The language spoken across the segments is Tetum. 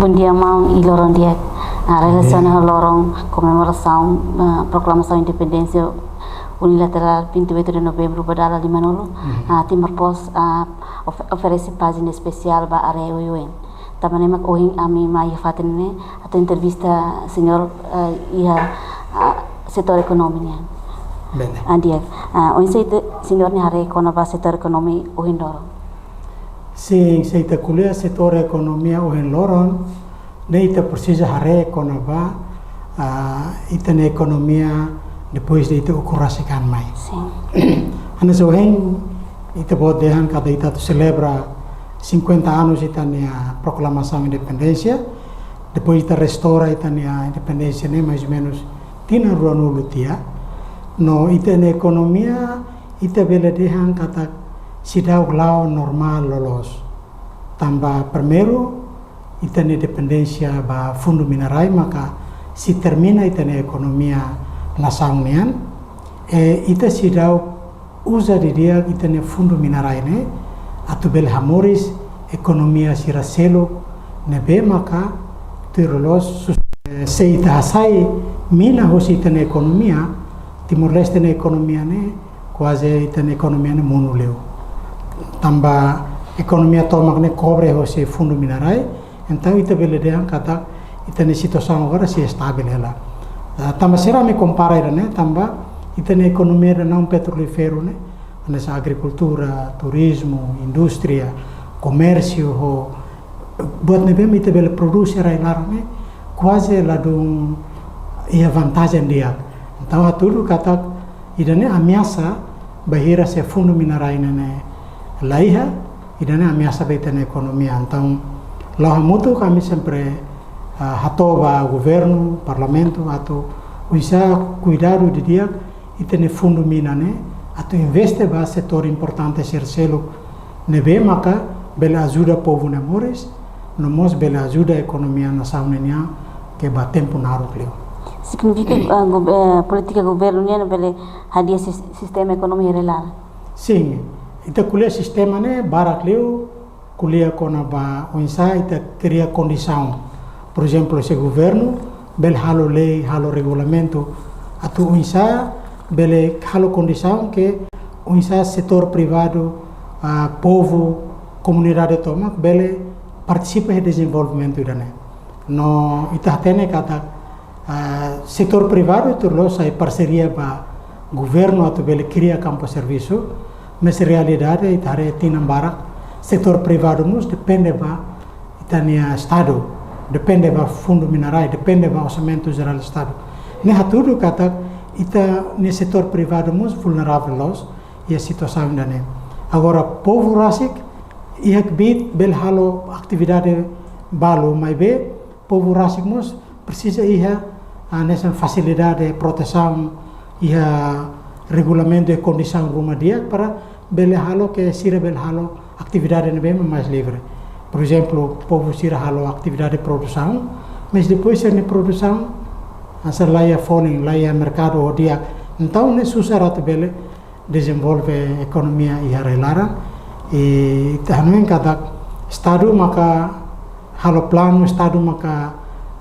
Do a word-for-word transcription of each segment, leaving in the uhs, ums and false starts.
Bom dia, maun, i loron di'ak. Ah, relasiona ho loron komemorasaun, ah, proklamasaun independénsia unilaterál vinte e oito de novembro ba dala lima-nulu. Ah, Timor Post, ah, of-, oferese pájina espesiál ba área oioin. Tanba ne'e mak ohin ami mai iha fatin ne'e atu entrevista señór, ah, iha, ah, setór ekonomia nian. Bene. Ah, di'ak. Ah, oinsá ita, señór nia haree kona-ba setór ekonomia ohin loron? Sin, se ita ko'alia setór ekonomia ohin loron, ne'e ita presiza haree kona-ba, ah, ita-nia ekonomia depois de ita ukun rasik an mai. Sin. Hanesan ohin ita-boot dehan katak ita atu selebra cinquenta anos ita-nia proklamasaun independénsia, depois ita restaura ita-nia independénsia ne'e mais ou menus tinan ruanulu tiha. No ita-nia ekonomia, ita bele dehan katak seidauk la'o normál loloos. Tanba primeiru, ita-nia dependénsia ba fundu mina-rai maka sei termina ita-nia ekonomia nasaun nian. I ita seidauk uza didi'ak ita-nia fundu mina-rai ne'e atu bele hamoris ekonomia sira seluk ne'ebé maka tuir loloos sus-, eh, se ita hasai mina hosi ita-nia ekonomia, Timor-Leste nia ekonomia ne'e kuaze ita-nia ekonomia ne'e monu liu. Tanba ekonomia tomak ne'e kobre hosi fundu mina-rai, entaun ita bele dehan katak ita-nia situasaun agora sei estável hela. Ah, tanba sira ami kompara ida-ne'e, tanba ita-nia ekonomia ida naun petrolíferu ne'e, hanesan agrikultura, turizmu, indústria, komérsiu, ho buat ne'ebé mak ita bele produs iha rai-laran ne'e, kuaze ladún iha vantajen di'ak. Entaun hatudu katak ida-ne'e ameasa bainhira se fundu mina-rai ne'e ne'e la iha, ida-ne'e ameasa ba ita-nia ekonomia. Entaun, la'o hamutuk ami sempre, ah, hato'o ba governu, parlamentu, atu oinsá kuidadu didi'ak ita-nia fundu mina ne'e, atu investe ba setór importante sira seluk ne'ebé maka bele ajuda povu nia moris, no mós bele ajuda ekonomia nasaun ne'e nian ke ba tempu naruk liu. Signifika, ah, gob-, eh, polítika governu nian bele hadi'a sis-, sistema ekonomia iha rai-laran? Sin, ita ko'alia sistema ne'e barak liu ko'alia kona-ba oinsá ita kria kondisaun. Porezemplu, se governu bele halo lei, halo regulamentu, atu oinsá bele halo kondisaun ke oinsá setór privadu, ah, povu, komunidade tomak bele partisipa iha dezenvolvimentu ida-ne'e. No ita hatene katak, ah, setór privadu tuir loloos sai parseria ba governu atu bele kria kampu servisu, mas realidade ita haree tinan barak setór privadu mós depende ba ita-nia Estadu, depende ba fundu mina-rai, depende ba orsamentu jerál Estadu. Ne'e hatudu katak ita-nia setór privadu mós vulneravel loos iha situasaun ida-ne'e. Agora, povu rasik iha kbiit bele halo atividade balu, maibé povu rasik mós presiza iha, ah, hanesan fasilidade protesaun, iha regulamentu i kondisaun ruma di'ak para bele halo ke sira bele halo atividade ne'ebé mak mais livre. Porezemplu, povu sira halo atividade produsaun, mas depois sira-nia produsaun, ah, sira la iha folin, la iha merkadu ho di'ak. Entaun, ne'e susar atu bele dezenvolve ekonomia iha rai-laran. I ita hanoin katak Estadu maka halo planu, Estadu maka,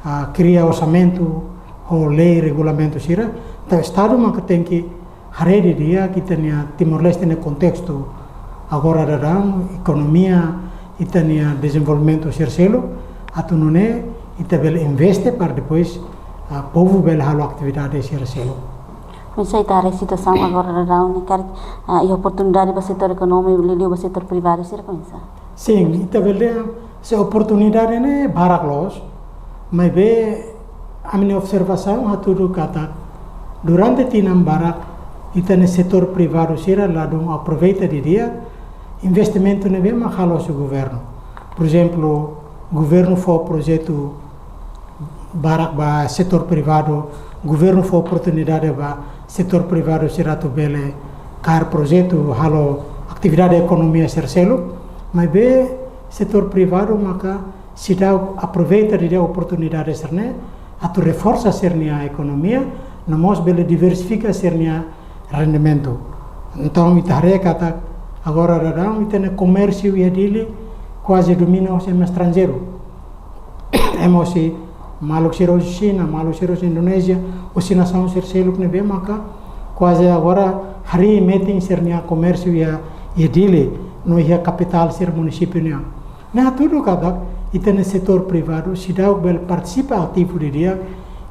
ah, kria orsamentu, ho lei, regulamentu sira. Entaun Estadu maka tenke haree didi'ak ita-nia Timor-Leste nia kontestu agora daudaun, ekonomia, ita-nia dezenvolvimentu sira seluk, atu nune'e ita bele investe para depois, ah, povu bele halo atividade sira seluk. Oinsá ita haree situasaun agora daudaun ne'e karik, ah, iha oportunidade ba setór ekonomia, liuliu ba setór privadu sira, oinsá? Sin, ita bele dehan se oportunidade ne'e barak loos, maibé ami-nia observasaun hatudu katak durante tinan barak ita-nia setór privadu sira ladún aproveita didi'ak investimentu ne'ebé mak halo husi governu. Porezemplu, governu fó projetu barak ba setór privadu, governu fó oportunidade ba setór privadu sira atu bele kaer projetu, halo atividade ekonomia sira seluk, maibé setór privadu maka seidauk aproveita didi'ak oportunidade sira-ne'e atu reforsa sira-nia ekonomia, no mós bele diversifika sira-nia rendimentu. Entaun, ita haree katak agora daudaun ita-nia komérsiu iha Dili kuaze domina hosi ema estranjeiru. ema hosi maluk sira hosi Xina, maluk sira hosi Indonézia, hosi nasaun sira seluk ne'ebé maka kuaze agora harii metin sira-nia komérsiu iha, iha Dili, no iha kapitál sira munisípiu nian. Ne'e hatudu katak ita-nia setór privadu seidauk bele partisipa ativu didi'ak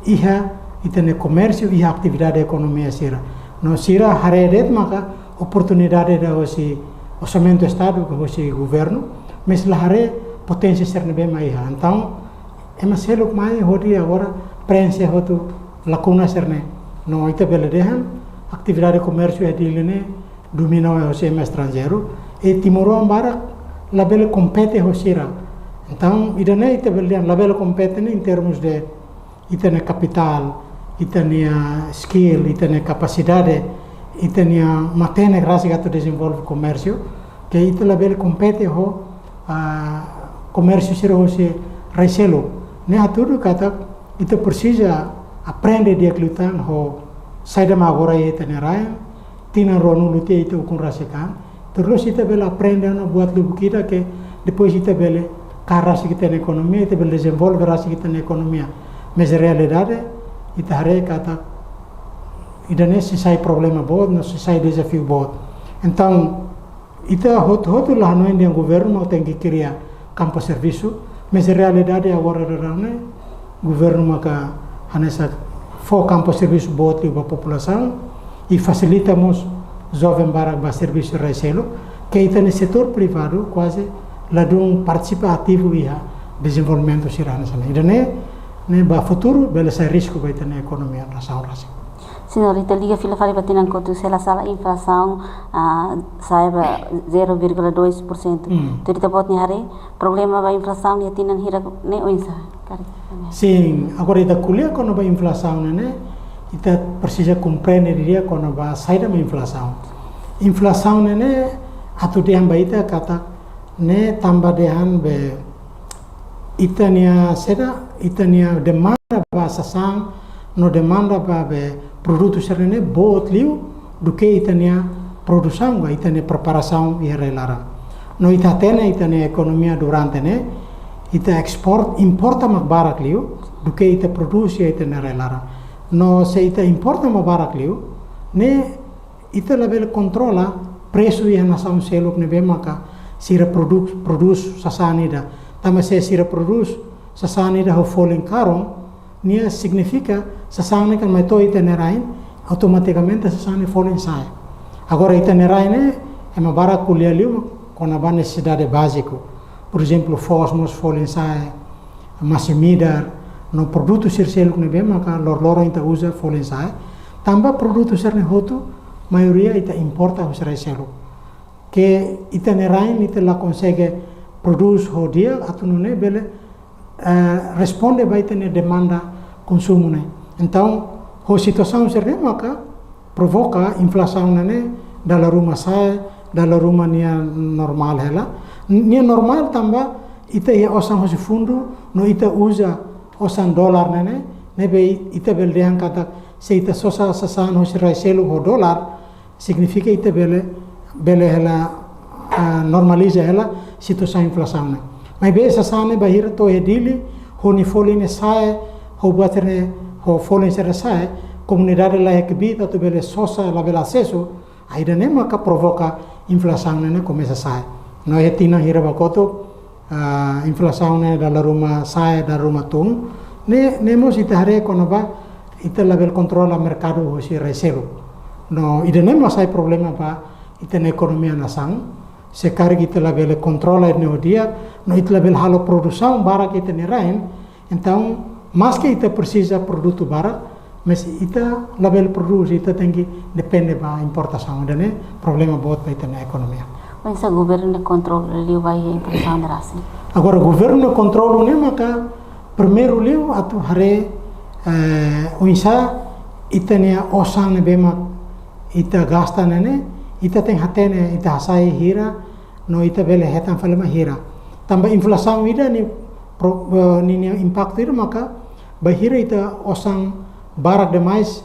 iha ita-nia komérsiu, iha atividade ekonomia sira. No sira haree de'it maka oportunidade ida hosi orsamentu Estadu, hosi governu, mais la haree poténsia sira ne'ebé mak iha. Entaun, ema seluk mai hodi agora preenxe hotu lakuna sira-ne'e. No ita bele dehan atividade komérsiu iha Dili ne'e domina hosi ema estranjeiru. I timoroan barak labele kompete ho sira. Entaun, ida-ne'e ita bele dehan labele kompete ne'e em termos de ita-nia kapitál, ita-nia skill, ita-nia kapasidade, ita-nia matenek rasik atu dezenvolve komérsiu, ke ita labele kompete ho, ah, komérsiu sira hosi rai seluk. Ne'e hatudu katak ita presiza aprende di'ak liután ho saida mak agora iha ita-nia rain, tinan ruanulu tiha ita ukun rasik an. Terus ita bele aprende ona buat lubuk ida ke depois ita bele kaer rasik ita-nia ekonomia, ita bele dezenvolve rasik ita-nia ekonomia. Mais realidade, ita haree katak ida-ne'e sei sai problema boot, no sei sai dezafiu boot. Entaun, ita hotu-hotu la hanoin dehan governu mak tenke kria kampu servisu, mais realidade agora daudaun ne'e, governu maka hanesan fó kampu servisu boot liu ba populasaun, i fasilita mós joven barak ba servisu rai seluk, ke ita-nia setór privadu kuaze ladún partisipa ativu iha dezenvolvimentu sira hanesan ne'e. Ida-ne'e, ne'e ba futuru bele sai risku ba ita-nia ekonomia nasaun rasik. Señór, ita liga fila fali ba tinan kotuk, se la sala inflasaun, ah, sa'e ba zero vírgula dois por cento. Hmm. Tuir ita-boot nia haree, problema ba inflasaun iha tinan hirak ne'e oinsá? Karik. Sin, agora ita ko'alia kona-ba inflasaun ne'e, ita presiza komprende didi'ak kona-ba saida mak inflasaun. Inflasaun ne'e, atu dehan ba ita katak ne'e tanba dehan be ita-nia saida, ita-nia demanda ba sasán, no demanda ba be produtu sira-ne'e boot liu duké ita-nia produsaun ka ita-nia preparasaun iha rai laran. No ita hatene ita-nia ekonomia durante ne'e, ita ekspor, importa mak barak liu duké ita prodús iha ita-nia rai laran. No se ita importa mak barak liu, ne'e ita labele kontrola presu iha nasaun seluk ne'ebé maka sira prodús, prodús sasán ida. Tanba se sira prodús sasán ida ho folin karun, ne'e signifika sasán ne'e kan mai to'o ita-nia rain, automatikamente sasán ne'e folin sa'e. Agora ita-nia rain ne'e, ema barak ko'alia liu kona-ba nesesidade báziku. Por ezemplu, foos mós folin sa'e, masin-midar, no produtu sira seluk ne'ebé maka loroloron ita uza folin sa'e. Tanba produtu sira-ne'e hotu, maioria ita importa husi rai seluk. Ke ita-nia rain, ita la konsege prodús ho di'ak atu nune'e bele, eh, responde ba ita-nia demanda konsumu ne'e. Entaun, ho situasaun sira-ne'e maka provoka inflasaun ne'e dala ruma sa'e, dala ruma nia normál hela. Nia normál tanba ita iha osan hosi fundu, no ita uza osan dolar ne'e, ne'ebé ita bele dehan katak se ita sosa sasán hosi rai seluk ho dolar, signifika ita bele, bele hela, ah, normaliza hela situasaun inflasaun ne'e. Maibé sasán ne'e bainhira to'o iha Dili, ho nia folin ne'e sa'e, ho buat sira-ne'e, ho folin sira sa'e, komunidade laiha kbiit atu bele sosa, labele asesu, ida-ne'e maka provoka inflasaun ne'e komesa sa'e. No iha tinan hira ba kotuk, ah, inflasaun ne'e dala ruma sa'e, dala ruma tun. Ne'e, ne'e mós ita haree kona-ba ita labele kontrola merkadu hosi rai seluk. No ida-ne'e mós sai problema ba ita-nia ekonomia nasaun. Se karik ita labele kontrola ne'e ho di'ak, no ita labele halo produsaun barak ita-nia rain, entaun, maske ita presiza produtu barak, mas ita labele prodús, ita tenke depende ba importasaun. Ida-ne'e problema boot ba ita-nia ekonomia. Oinsá governu nia kontrolu liu ba inflasaun ne'e rasik? Agora, governu nia kontrolu ne'e maka, primeiru liu atu haree, eh, oinsá ita-nia osan ne'ebé mak ita gasta ne'e, ita tenke hatene, ita hasai hira, no ita bele hetan fali mak hira. Tanba inflasaun ida nia pro-, eh, nia, nia impaktu ida maka, bainhira ita osan barak demais,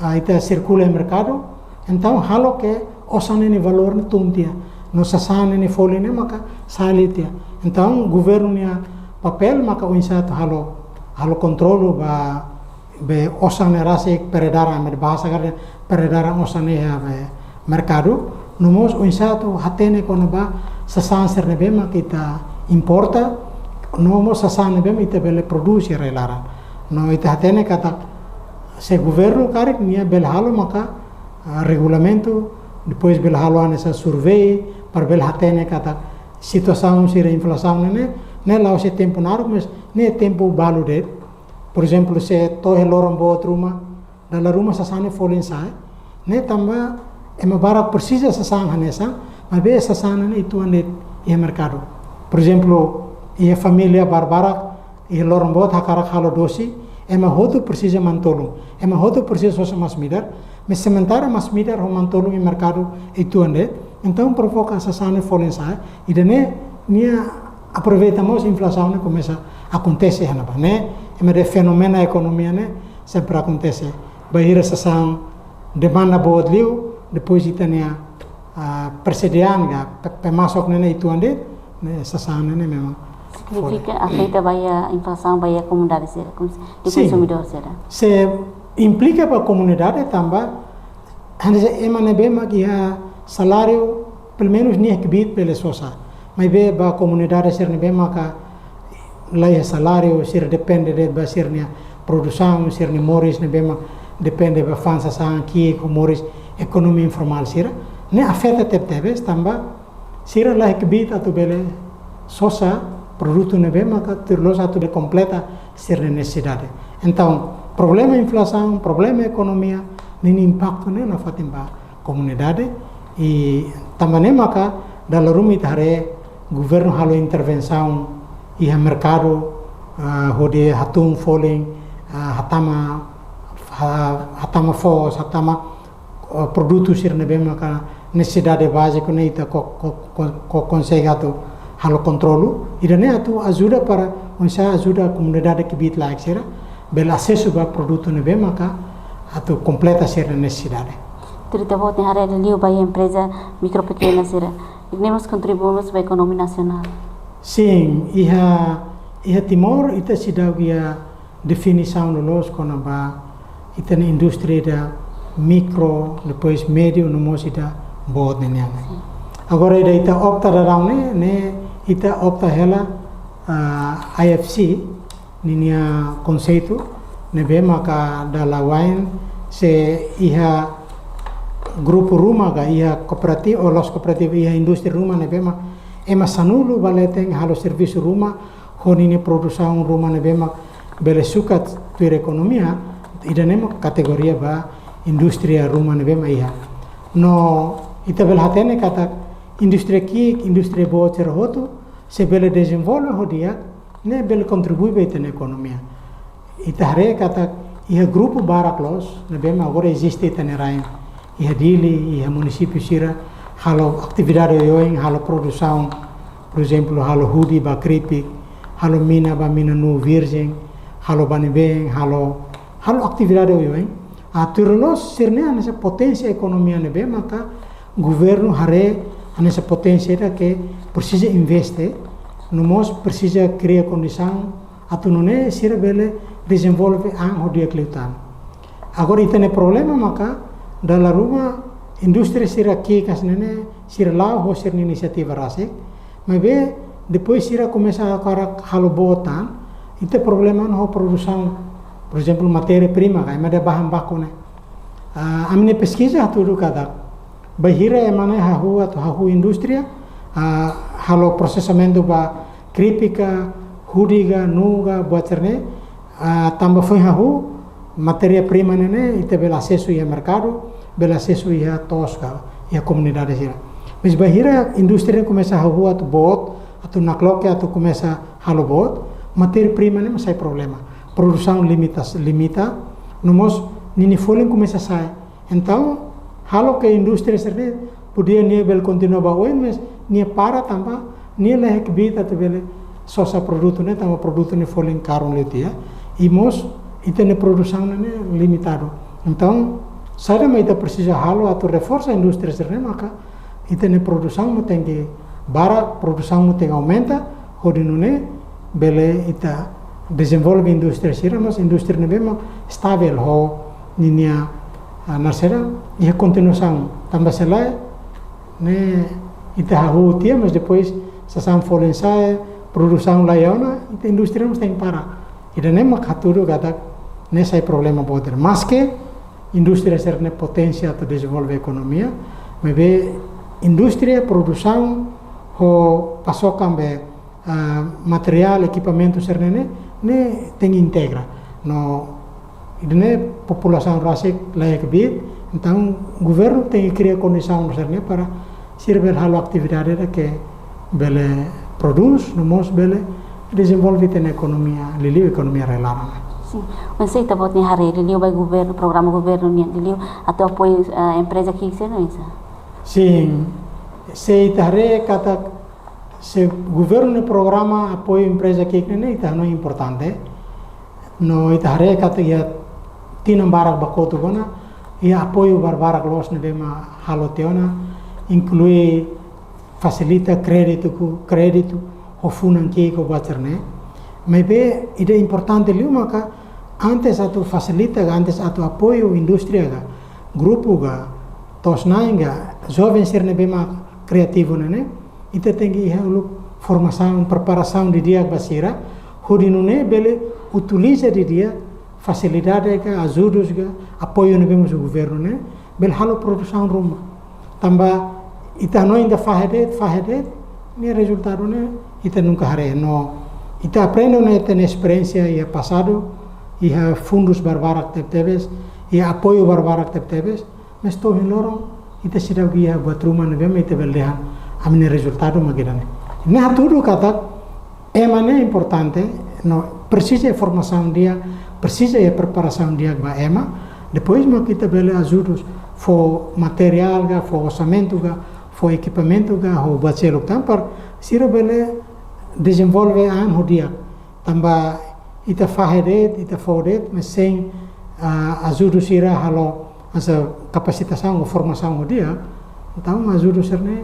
ah, ita sirkula iha merkadu, entaun halo ke osan ne'e nia valór ne'e tun tiha. No sasán ne'e nia folin ne'e maka sa'e liu tiha. Entaun governu nia papél maka oinsá atu halo, halo kontrolu ba be osan ne'e rasik peredaran, mak bahasa karik peredaran osan ne'e iha be merkadu, no mós oinsá atu hatene kona-ba sasán sira ne'ebé mak ita importa, no mós sasán ne'ebé mak ita bele produs iha rai-laran. No ita hatene katak se governu karik nia bele halo maka, ah, regulamentu, depois bele halo hanesan survei, para bele hatene katak situasaun sira inflasaun ne'e, ne'e la'ós iha tempu naruk, mas ne'e tempu balu de'it. Por ezemplu, se to'o iha loron boot ruma, dala ruma sasán ne'e folin sa'e, ne'e tanba ema barak presiza sasán hanesan, maibé sasán ne'e uitoan de'it iha merkadu. Por ezemplu, iha família barbarak, iha loron boot hakarak halo dosi, ema hotu presiza manu-tolun, ema hotu presiza sosa masin-midar, mas sementara masin-midar ho manu-tolun iha merkadu uitoan de'it, entaun provoka sasán ne'e folin sa'e, ida-ne'e nia aproveita mós inflasaun ne'e komesa akontese iha ne'ebá. Ne'e ema dehan fenómenu ekonomia ne'e sempre akontese. Bainhira sasán demanda boot liu, depois ita-nia, ah, persediaan ka pe-, pemasok ne'e uitoan de'it, ne'e sasán ne'e memang signifika afeta ba iha inflasaun ba iha komunidade sira, kons-, de Sin. Konsumidór sira. Se implika ba komunidade tanba, hanesan ema ne'ebé mak iha saláriu, pelumenus nia kbiit bele sosa. Maibé ba komunidade sira ne'ebé maka la iha saláriu, sira depende de'it ba sira-nia produsaun, sira-nia moris ne'ebé mak depende ba fa'an sasán ki'ik ho moris ekonomia informál sira, ne'e afeta tebetebes tanba sira la iha kbiit atu bele sosa produtu ne'ebé maka tuir loos atu bele kompleta sira-nia nesesidade. Entaun, problema inflasaun, problema ekonomia, ninia impaktu ne'e nafatin ba komunidade, i tanba ne'e maka dala ruma ita haree governu halo intervensaun iha merkadu, ah, hodi hatún folin, ah, hatama, ha-, hatama foos, hatama, ah, produtu sira ne'ebé maka nesesidade báziku ne'e ita ko-, ko-, ko-, ko-, konsege atu halo kontrolu, ida-ne'e atu ajuda para oinsá ajuda komunidade kbiit-laek sira bele asesu ba produtu ne'ebé maka atu kompleta sira-nia nesesidade. Tuir ita-boot nia haree liuliu ba iha empreza mikro pekena sira, ne'e mós kontribui mós ba ekonomia nasionál. Sin, iha, iha Timor ita seidauk iha definisaun loloos kona-ba ita-nia indústria ida mikro, depois médiu, no mós ida boot ne'e nian. Agora ida ita opta daudaun ne'e, ne'e ita opta hela, ah, I F C, ninia konseitu, ne'ebé maka dala wa'in se iha grupu ruma ka iha kooperativa, ou la'ós kooperativa, iha indústria ruma ne'ebé mak ema sanulu ba leten halo servisu ruma, ho ninia produsaun ruma ne'ebé mak bele sukat tuir ekonomia, ida-ne'e mak kategoria ba indústria ruma ne'ebé mak iha. No ita bele hatene katak indústria ki'ik, indústria boot sira hotu, se bele dezenvolve ho di'ak, ne'e bele kontribui ba ita-nia ekonomia. Ita haree katak iha grupu barak loos ne'ebé mak agora eziste ita-nia rain. Iha Dili, iha munisípiu sira, halo atividade oioin, halo produsaun, por ezemplu, halo hudi ba kripik, halo mina ba mina-nuu virjen, halo bani-been, halo, halo atividade oioin. Ah, tuir loos sira-ne'e hanesan poténsia ekonomia ne'ebé maka governu haree hanesan poténsia ida ke presiza investe, no mós presiza kria kondisaun atu nune'e sira bele dezenvolve an ho di'ak liután. Agora ita-nia problema maka dala ruma indústria sira ki'ik hanesan ne'e sira la'o ho sira-nia inisiativa rasik, maibé depois sira komesa agora halo boot tan, ita problema ho produsaun, por ezemplu, matéria-prima ka, ema dehan bahan baku ne'e. Ah, ami-nia peskiza hatudu katak bainhira ema ne'e hahú atu hahú indústria, ah, halo prosesamentu ba kripik ka, hudi ka, nuu ka, buat sira-ne'e, ah, tanba foin hahú, matéria-prima ne'e ne'e ita bele asesu iha merkadu, bele asesu iha to'os ka, iha komunidade sira. Mas bainhira indústria komesa hahú atu boot, atu nakloke atu komesa halo boot, matéria-prima ne'e mak sai problema. Produsaun limita, limita, no mós ninia folin komesa sa'e. Entaun, halo ke indústria sira-ne'e podia nia bele kontinua ba oin, mas nia para tanba nia la iha kbiit atu bele sosa produtu ne'e, tanba produtu ne'e folin karun liu tiha. I mós ita-nia produsaun ne'e limitadu. Entaun, saida mak ita presiza halo atu reforsa indústria sira-ne'e maka ita-nia produsaun mak tenke barak, produsaun mak tenke aumenta, hodi nune'e bele ita dezenvolve indústria sira, mas indústria ne'ebé mak estavel ho ninia, ah, nasaun iha kontinuasaun. Tanba se lae, ne'e ita hahú tiha, mas depois sasán folin sa'e, produsaun la iha ona, ita indústria mós tenke para. Ida-ne'e mak hatudu katak ne'e sai problema boot. Maske indústria sira-ne'e poténsia atu dezenvolve ekonomia, maibé indústria, produsaun ho pasokan be, ah, materiál, ekipamentu sira-ne'e, ne'e tenke integra. No ida-ne'e populasaun rasik lae kbiit, entaun governu tenke kria kondisaun sira-ne'e para sira bele halo atividade ida ke bele prodús, no mós bele dezenvolve ita-nia ekonomia, liuliu ekonomia rai-laran. Sin, mas ita-boot nia haree, liuliu ba governu, programa governu nian, liuliu atu apoiu, eh, empreza ki'ik sira, no misa? Sin, se ita haree katak se governu nia programa apoiu empreza ki'ik ne'e, ita hanoin importante. No ita haree katak iha tinan barak ba kotuk ona, iha apoiu barbarak loos ne'ebé mak halo tiha ona, inklui fasilita kréditu ku, kréditu ho funan ki'ik ho buat sira-ne'e. Maibé ida importante liu maka antes atu fasilita, antes atu apoiu indústria ka, grupu ka, to'os-na'in ka, joven sira ne'ebé mak kriativu ne'e, ita tenke iha uluk formasaun, preparasaun didi'ak ba sira, hodi nune'e bele utiliza didi'ak fasilidade ka, ajudus ka, apoiu ne'ebé mós governu ne'e, bele halo produsaun ruma. Tanba ita hanoin ida fahe de'it, fahe de'it, nia rezultadu ne'e ita nunka haree. No ita aprende ona iha ita-nia esperiénsia iha pasadu, iha fundus barbarak tebetebes, iha apoiu barbarak tebetebes, mas to'o ohin loron ita seidauk iha buat ruma ne'ebé mak ita bele dehan ami-nia rezultadu mak ida-ne'e. Ne'e hatudu katak ema ne'e importante, no presiza iha formasaun di'ak, presiza iha preparasaun di'ak ba ema, depois mak ita bele ajudus fó materiál ka, fó orsamentu ka, fó ekipamentu ka, ho buat seluk tan para sira bele dezenvolve an ho di'ak. Tanba ita fahe de'it, ita fó de'it, mas sein, ah, ajudu sira halo hanesan kapasitasaun ou formasaun ho di'ak, entaun ajudu sira-ne'e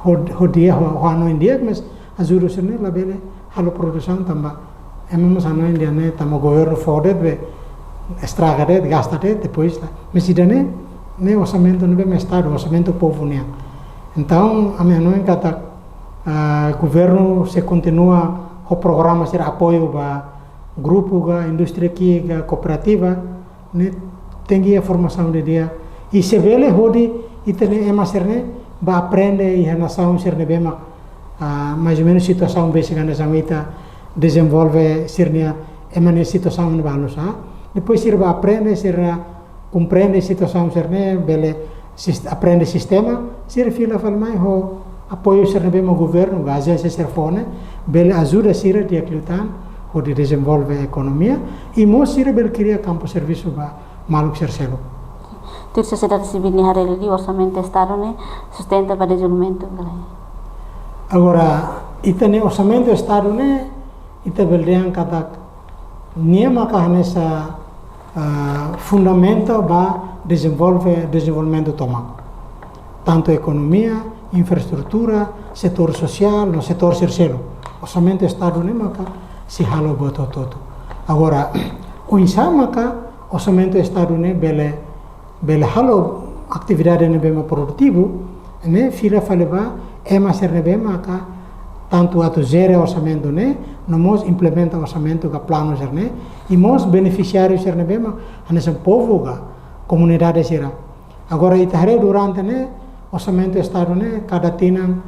ho, ho di'ak, ho, ho hanoin di'ak, mas ajudu sira-ne'e labele halo produsaun tanba ema mós hanoin dehan ne'e tanba governu fó de'it be estraga de'it, gasta de'it, depois la. Mas ida-ne'e, ne'e orsamentu ne'ebé mak Estadu, orsamentu povu nian. Entaun ami hanoin katak, ah, governu sei kontinua ho programa sira apoiu ba grupu ka, indústria ki'ik ka, kooperativa, ne'e tenke iha formasaun didi'ak. I se bele hodi ita-nia ema sira-ne'e bá aprende iha nasaun sira ne'ebé mak, ah, mais ou menus situasaun besik hanesan ita dezenvolve sira-nia ema nia situasaun ne'ebá haluha. Depois sira bá aprende, sira komprende situasaun sira-ne'e, bele sist-, aprende sistema, sira fila fali mai ho apoiu sira ne'ebé mak governu ka ajénsia sira fó ne'e, bele ajuda sira di'ak liután hodi dezenvolve ekonomia, i mós sira bele kria kampu servisu ba maluk sira seluk. Tuir sosiedade sivíl nia haree, liuliu orsamentu Estadu ne'e sustenta ba dezenvolvimentu ka lae? Agora, ita-nia orsamentu Estadu ne'e, ita bele dehan katak nia maka hanesan, ah, fundamentu ba dezenvolve, dezenvolvimentu tomak. Tantu ekonomia, infraestrutura, setór sosiál, no setór sira seluk. Orsamentu Estadu ne'e maka sei halo buat hotu-hotu. Agora, oinsá maka orsamentu Estadu ne'e bele bele halo atividade ne'ebé mak produtivu, ne'e fila fali ba ema sira ne'ebé maka tantu atu jere orsamentu ne'e, no mós implementa orsamentu ka planu sira-ne'e, i mós benefisiáriu sira ne'ebé mak hanesan povu ka komunidade sira. Agora ita haree durante ne'e, orsamentu Estadu ne'e, kada tinan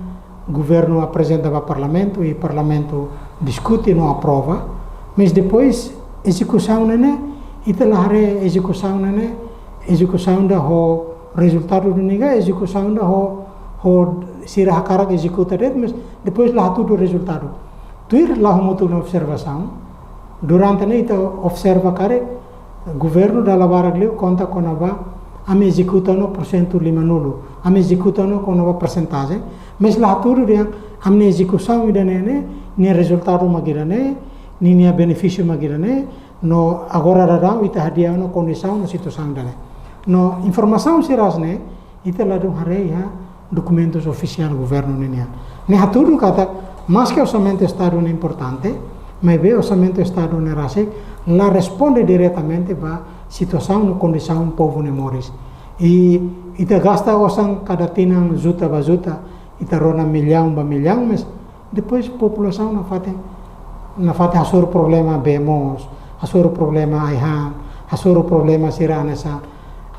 governu aprezenta ba Parlamentu, i Parlamentu diskute no aprova, mas depois ezekusaun ne'e, ita la haree ezekusaun ne'e, ezekusaun ida ho rezultadu duni ka, ezekusaun ida ho, ho sira hakarak ezekuta de'it, mas depois la hatudu rezultadu. Tuir la hamutuk nia observasaun, durante ne'e ita observa karik, governu dala barak liu konta kona-ba ami ezekuta ona porsentu limanulu, ami ezekuta ona kona-ba persentajen, mas la hatudu dehan ami-nia ezekusaun ida-ne'e ne'e, nia rezultadu mak ida-ne'e, ninia benefísiu mak ida-ne'e, no agora daudaun ita hadi'a ona kondisaun no situasaun ida-ne'e. No informasaun sira hanesan ne'e, ita ladún haree iha dokumentus ofisiál governu ninian. Ne'e hatudu katak, maske orsamentu Estadu ne'e importante, Maibé orsamentu Estadu ne'e rasik la responde diretamente ba situasaun no kondisaun povu nia moris. I ita gasta osan kada tinan juta ba juta, ita rona millaun ba millaun, mas depois populasaun nafatin, nafatin hasoru problema bee moos, hasoru problema ai-han, hasoru problema sira hanesan,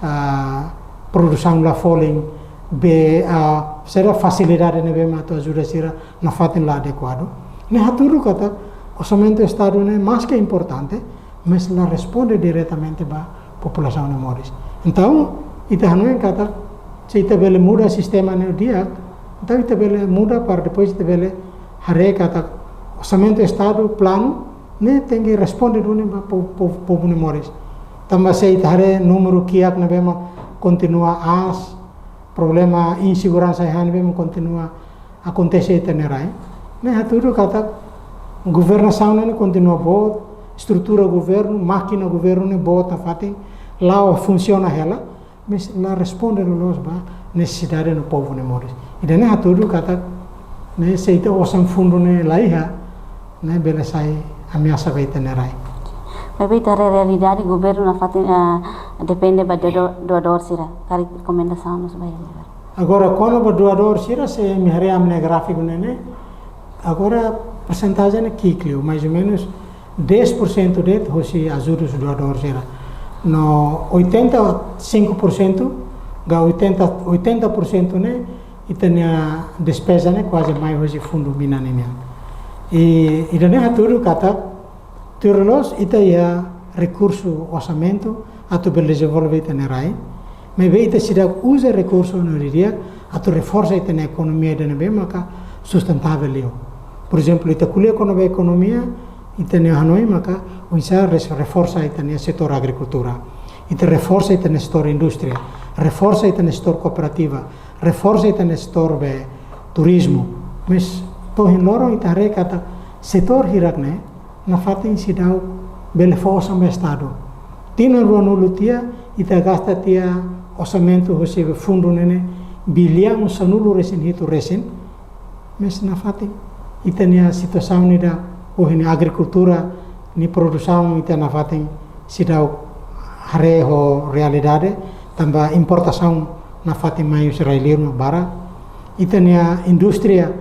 ah, produsaun la folin, bee, ah, sira fasilidade ne'ebé mak atu ajuda sira nafatin la adekuadu. Ne'e hatudu katak orsamentu Estadu ne'e maske importante, mas la responde diretamente ba populasaun nia moris. Entaun, ita hanoin katak, se ita bele muda sistema ne'e di'ak, entaun ita bele muda para depois ita bele haree katak orsamentu Estadu, planu, ne'e tenke responde duni ba po-, po-, povu nia moris. Tanba se ita haree númeru kiak ne'ebé mak kontinua aas, problema inseguransa ai-han ne'ebé mak kontinua akontese iha ita-nia rai. Ne'e hatudu katak governasaun ne'e kontinua boot, estrutura governu, mákina governu ne'e boot nafatin, la'o funsiona hela, mas la responde loloos ba nesesidade no povu nia moris. Ida-ne'e hatudu katak, ne'e se ita osan fundu ne'e la iha, ne'e bele sai ameasa ba ita-nia rai. Maibé ita haree realidade governu nafatin, ah, depende ba doado-, doadór sira, karik rekomendasaun mós ba governu. Agora, kona-ba doadór sira, se imi haree ami-nia gráfiku ne'e ne'e, agora persentajen ne'e ki'ik liu, mais ou menus dez por cento de'it hosi ajudus doadór sira. No oitenta e cinco por cento, ka oitenta, oitenta por cento ne'e, ita-nia despeza ne'e kuaze mai hosi fundu mina ninian. I ida-ne'e hatudu katak, tuir loloos ita iha rekursu orsamentu atu bele dezenvolve ita-nia rai. Maibé ita seidauk uza rekursu ne'e didi'ak atu reforsa ita-nia ekonomia ida ne'ebé maka sustentável liu. Por ezemplu, ita ko'alia kona-ba ekonomia, ita-nia hanoin maka oinsá res-, reforsa ita-nia setór agrikultura. Ita reforsa ita-nia setór indústria, reforsa ita-nia setór kooperativa, reforsa ita-nia setór be turizmu. Mas to'o ohin loron ita haree katak setór hirak-ne'e nafatin seidauk bele fó osan ba Estadu. Tinan ruanulu tiha, ita gasta tiha orsamentu hosi fundu ne'e ne'e biliaun sanulu-resin-hitu resin, mas nafatin ita-nia situasaun ida ohin ne'e agrikultura nia produsaun ita nafatin seidauk haree ho realidade, tanba importasaun nafatin mai husi rai-liur mak barak. Ita-nia indústria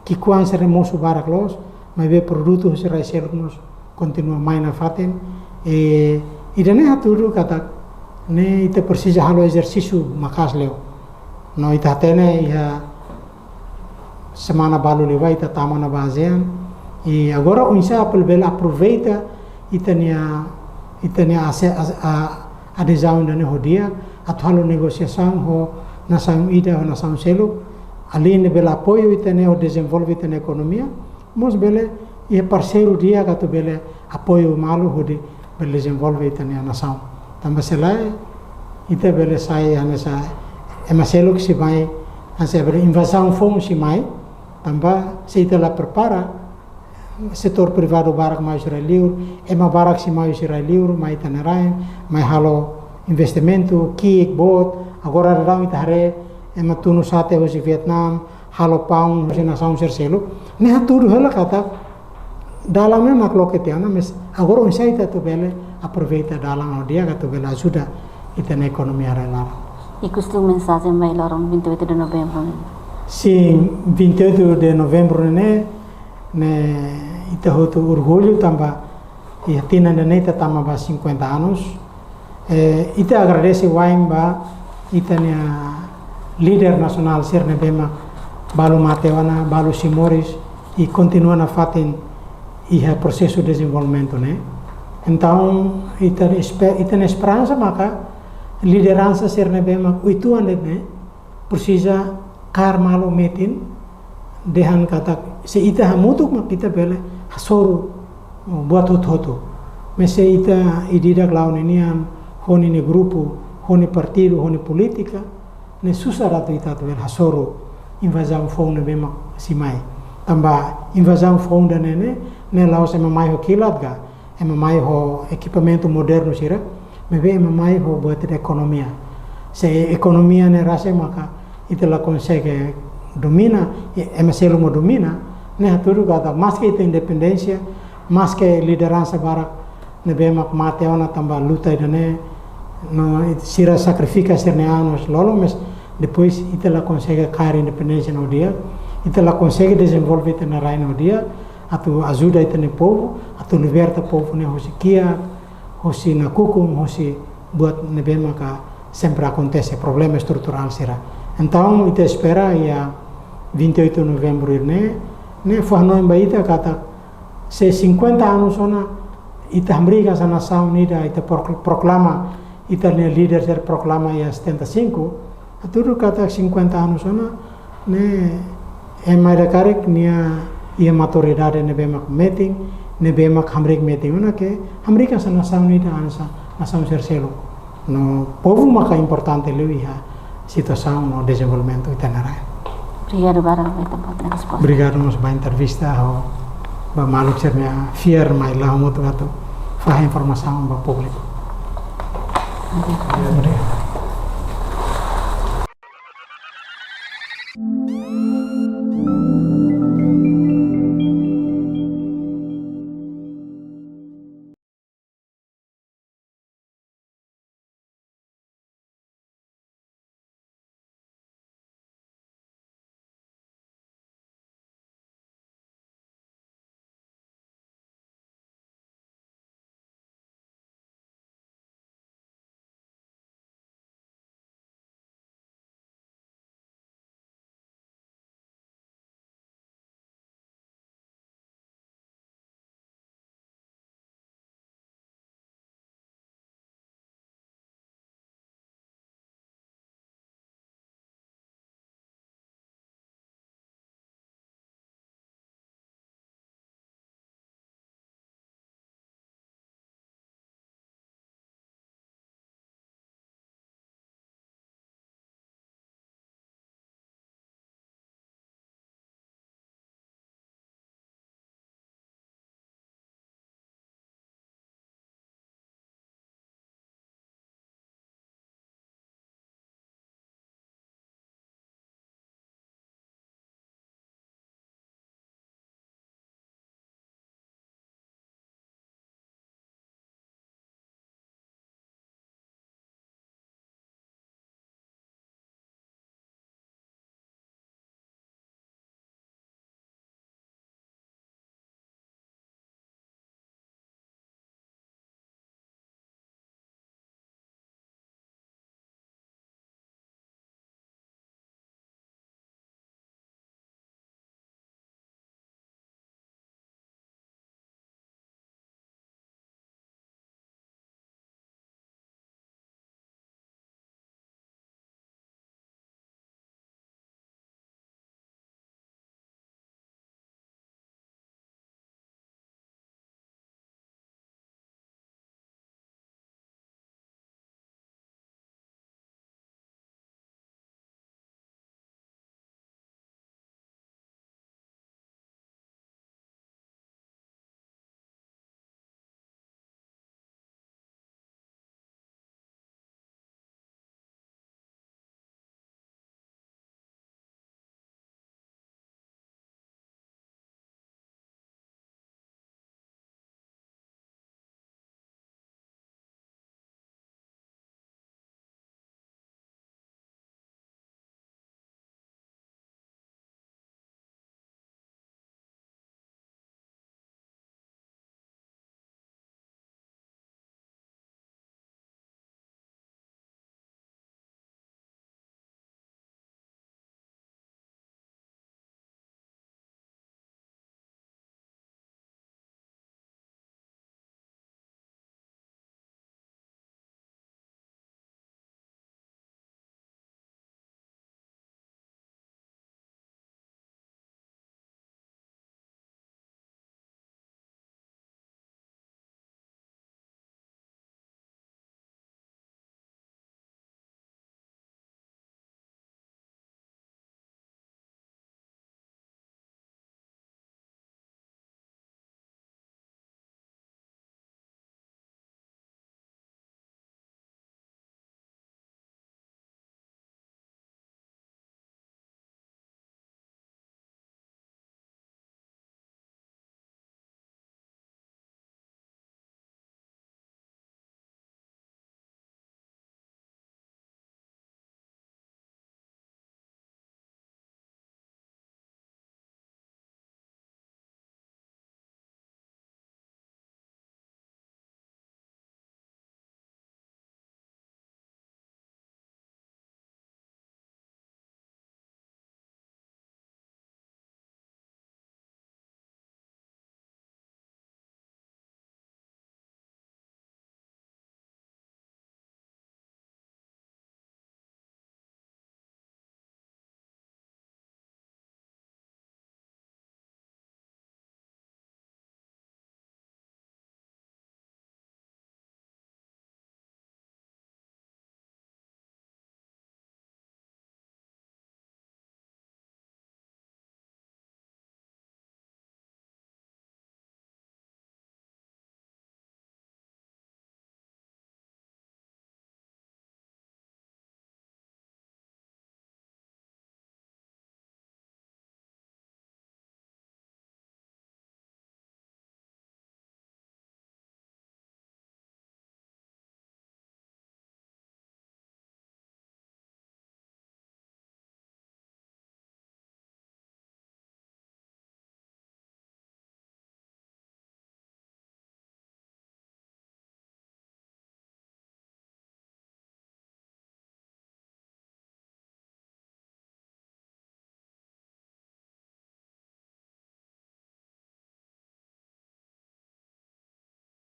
ki'ikoan sira mosu barak loos, maibé produtu husi rai seluk mós kontinua mai nafatin. I ida-ne'e hatudu katak ne'e ita presiza halo ezersísiu maka'as liu. No ita hatene iha semana balu liubá ita tama ona ba ASEAN. I agora oinsá atu bele aproveita ita-nia, ita-nia ase-, a-, a-, adezaun ida-ne'e ho di'ak, atu halo negosiasaun ho nasaun ida, ho nasaun seluk, alin bele apoiu ita-nia, ho dezenvolve ita-nia ekonomia, mós bele iha parseiru di'ak atu bele apoiu malu hodi bele dezenvolve ita-nia nasaun. Tanba se lae, ita bele sai hanesan ema seluk sei mai, hanesan bele invazaun foun sei mai, tanba se ita la prepara, setór privadu barak mai husi rai-liur, ema barak sei mai husi rai-liur, mai ita-nia rain, mai halo investimentu ki'ik boot, agora daudaun ita haree, ema tunu sate hosi Vietnam, halo paun hosi nasaun sira seluk. Ne'e hatudu hela katak dalan ne'e mak loke tiha ona, mas agora oinsá ita atu bele aproveita dalan ho di'ak atu bele ajuda ita-nia ekonomia rai-laran. Ikus liu mensajen ba iha loron vinte e oito de novembro ne'e? Sin, vinte e oito de novembro ne'e, ne'e ita hotu orgullu tanba iha tinan ida-ne'e ita tama ba cinquenta anos. Eh, ita agradese wa'in ba ita-nia líder nasionál sira ne'ebé mak balu mate ona, balu sei moris, i kontinua nafatin iha prosesu dezenvolvimentu ne'e. Entaun, ita espe-, ita-nia esperansa maka lideransa sira ne'ebé mak uitoan de'it ne'e, presiza kaer malu metin, dehan katak se ita hamutuk mak ita bele hasoru buat hotu-hotu. Mas se ita ida-idak la'o ninian, ho ninia grupu, ho nia partidu, ho nia polítika, ne'e susar atu ita atu bele hasoru invazaun foun ne'ebé mak sei mai. Tanba invazaun foun ida-ne'e ne'e, ne'e la'ós ema mai ho kilat ka, ema mai ho ekipamentu modernu sira, maibé ema mai ho buat ida ekonomia. Se ekonomia ne'e rasik maka ita la konsege domina, i ema seluk mak domina, ne'e hatudu katak maske ita independénsia, Maske lideransa barak ne'ebé mak mate ona tanba luta ida-ne'e, no, sira sakrifika sira-nia anos lolon, mas depois ita la konsege kaer independénsia no di'ak, ita la konsege dezenvolve ita-nia rai no di'ak, atu ajuda ita-nia povu, atu liberta povu ne'e husi kiak, husi nakukun, husi buat ne'ebé maka sempre akontese, problema estruturál sira. Entaun, ita espera iha vinte e oito novembru ne'e, ne'e fó hanoin ba ita katak se cinquenta anos ona ita hamriik hanesan nasaun ida, ita prok-, proklama, ita-nia líder sira proklama iha setenta e cinco, hatudu katak cinquenta anos ona, ne'e ema ida karik nia iha maturidade ne'ebé mak metin, ne'ebé mak hamriik metin ona ke hamriik hanesan nasaun ida, hanesan nasaun sira seluk. No povu maka importante liu iha situasaun no dezenvolvimentu ita-nia rai. Obrigadu barak ba ita-boot nia resposta. Obrigadu mós ba entrevista, ho ba maluk sira-nia fiar mai la hamutuk atu fahe informasaun ba públiku. Obrigadu. Obrigadu.